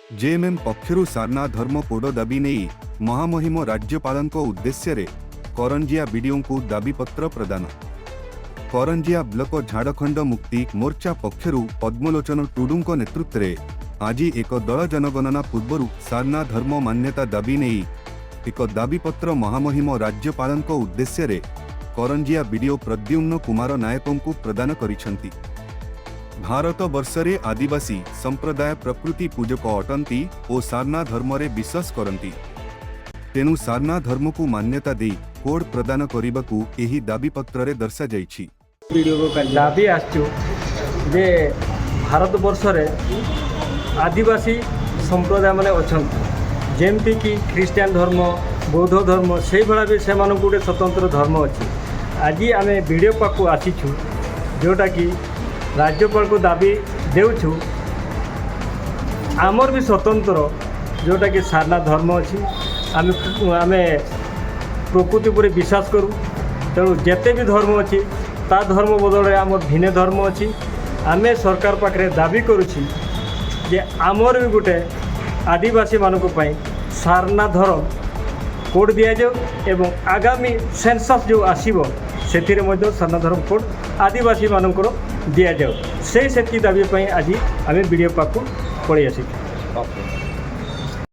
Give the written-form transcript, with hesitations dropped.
JMM ପକ୍ଷରୁ ସାରନା ଧର୍ମ code ଦାବି ନେଇ ମହାମହିମ ରାଜ୍ୟପାଳଙ୍କ ଉଦ୍ଦେଶ୍ୟରେ କରଞ୍ଜିଆ ବିଡିଓଙ୍କୁ ଦାବିପତ୍ର ପ୍ରଦାନ। କରଞ୍ଜିଆ ବ୍ଲକ ଝାଡ଼ଖଣ୍ଡ ମୁକ୍ତି ମୋର୍ଚ୍ଚା ପକ୍ଷରୁ ପଦ୍ମଲୋଚନ ଟୁଡୁଙ୍କ ନେତୃତ୍ୱରେ ଆଜି ଏକ ଦଳ ଜନଗଣନା ପୂର୍ବରୁ ସାରନା ଧର୍ମ ମାନ୍ୟତା ଦାବି ନେଇ ଏକ ଦାବିପତ୍ର ମହାମହିମ ରାଜ୍ୟପାଳଙ୍କ ଉଦ୍ଦେଶ୍ୟରେ କରଞ୍ଜିଆ ବିଡିଓ ପ୍ରଦ୍ୟୁମ୍ନ କୁମାର ନାୟକଙ୍କୁ ପ୍ରଦାନ କରିଛନ୍ତି। ଭାରତ ବର୍ଷରେ ଆଦିବାସୀ ସମ୍ପ୍ରଦାୟ ପ୍ରକୃତି ପୂଜକ ଅଟନ୍ତି ଓ ସାରନା ଧର୍ମରେ ବିଶ୍ୱାସ କରନ୍ତି। ତେଣୁ ସାରନା ଧର୍ମକୁ ମାନ୍ୟତା ଦେଇ କୋଡ୍ ପ୍ରଦାନ କରିବାକୁ ଏହି ଦାବିପତ୍ରରେ ଦର୍ଶାଯାଇଛି। ଦାବି ଆସିଛୁ ଯେ ଭାରତବର୍ଷରେ ଆଦିବାସୀ ସମ୍ପ୍ରଦାୟମାନେ ଅଛନ୍ତି। ଯେମିତିକି ଖ୍ରୀଷ୍ଟିଆନ ଧର୍ମ, ବୌଦ୍ଧ ଧର୍ମ, ସେଇଭଳିଆ ବି ସେମାନଙ୍କୁ ଗୋଟେ ସ୍ୱତନ୍ତ୍ର ଧର୍ମ ଅଛି। ଆଜି ଆମେ ବିଡ଼ିଓ ପାଖକୁ ଆସିଛୁ, ଯେଉଁଟାକି ରାଜ୍ୟପାଳକୁ ଦାବି ଦେଉଛୁ, ଆମର ବି ସ୍ୱତନ୍ତ୍ର ଯେଉଁଟାକି ସାରନା ଧର୍ମ ଅଛି। ଆମେ ପ୍ରକୃତି ଉପରେ ବିଶ୍ୱାସ କରୁ। ତେଣୁ ଯେତେ ବି ଧର୍ମ ଅଛି, ତା ଧର୍ମ ବଦଳରେ ଆମର ଭିନ୍ନ ଧର୍ମ ଅଛି। ଆମେ ସରକାର ପାଖରେ ଦାବି କରୁଛି ଯେ ଆମର ବି ଗୋଟେ ଆଦିବାସୀମାନଙ୍କ ପାଇଁ ସାରନା ଧର୍ମ କୋଡ଼୍ ଦିଆଯାଉ ଏବଂ ଆଗାମୀ ସେନ୍ସସ୍ ଯେଉଁ ଆସିବ, ସେଥିରେ ମଧ୍ୟ ସାରନା ଧର୍ମ କୋଡ଼୍ ଆଦିବାସୀମାନଙ୍କର ଦିଆଯାଉ। ସେଇ ସେତିକି ଦାବି ପାଇଁ ଆଜି ଆମେ ବିଡ଼ିଓ ପାଖକୁ ପଳେଇ ଆସିଛୁ।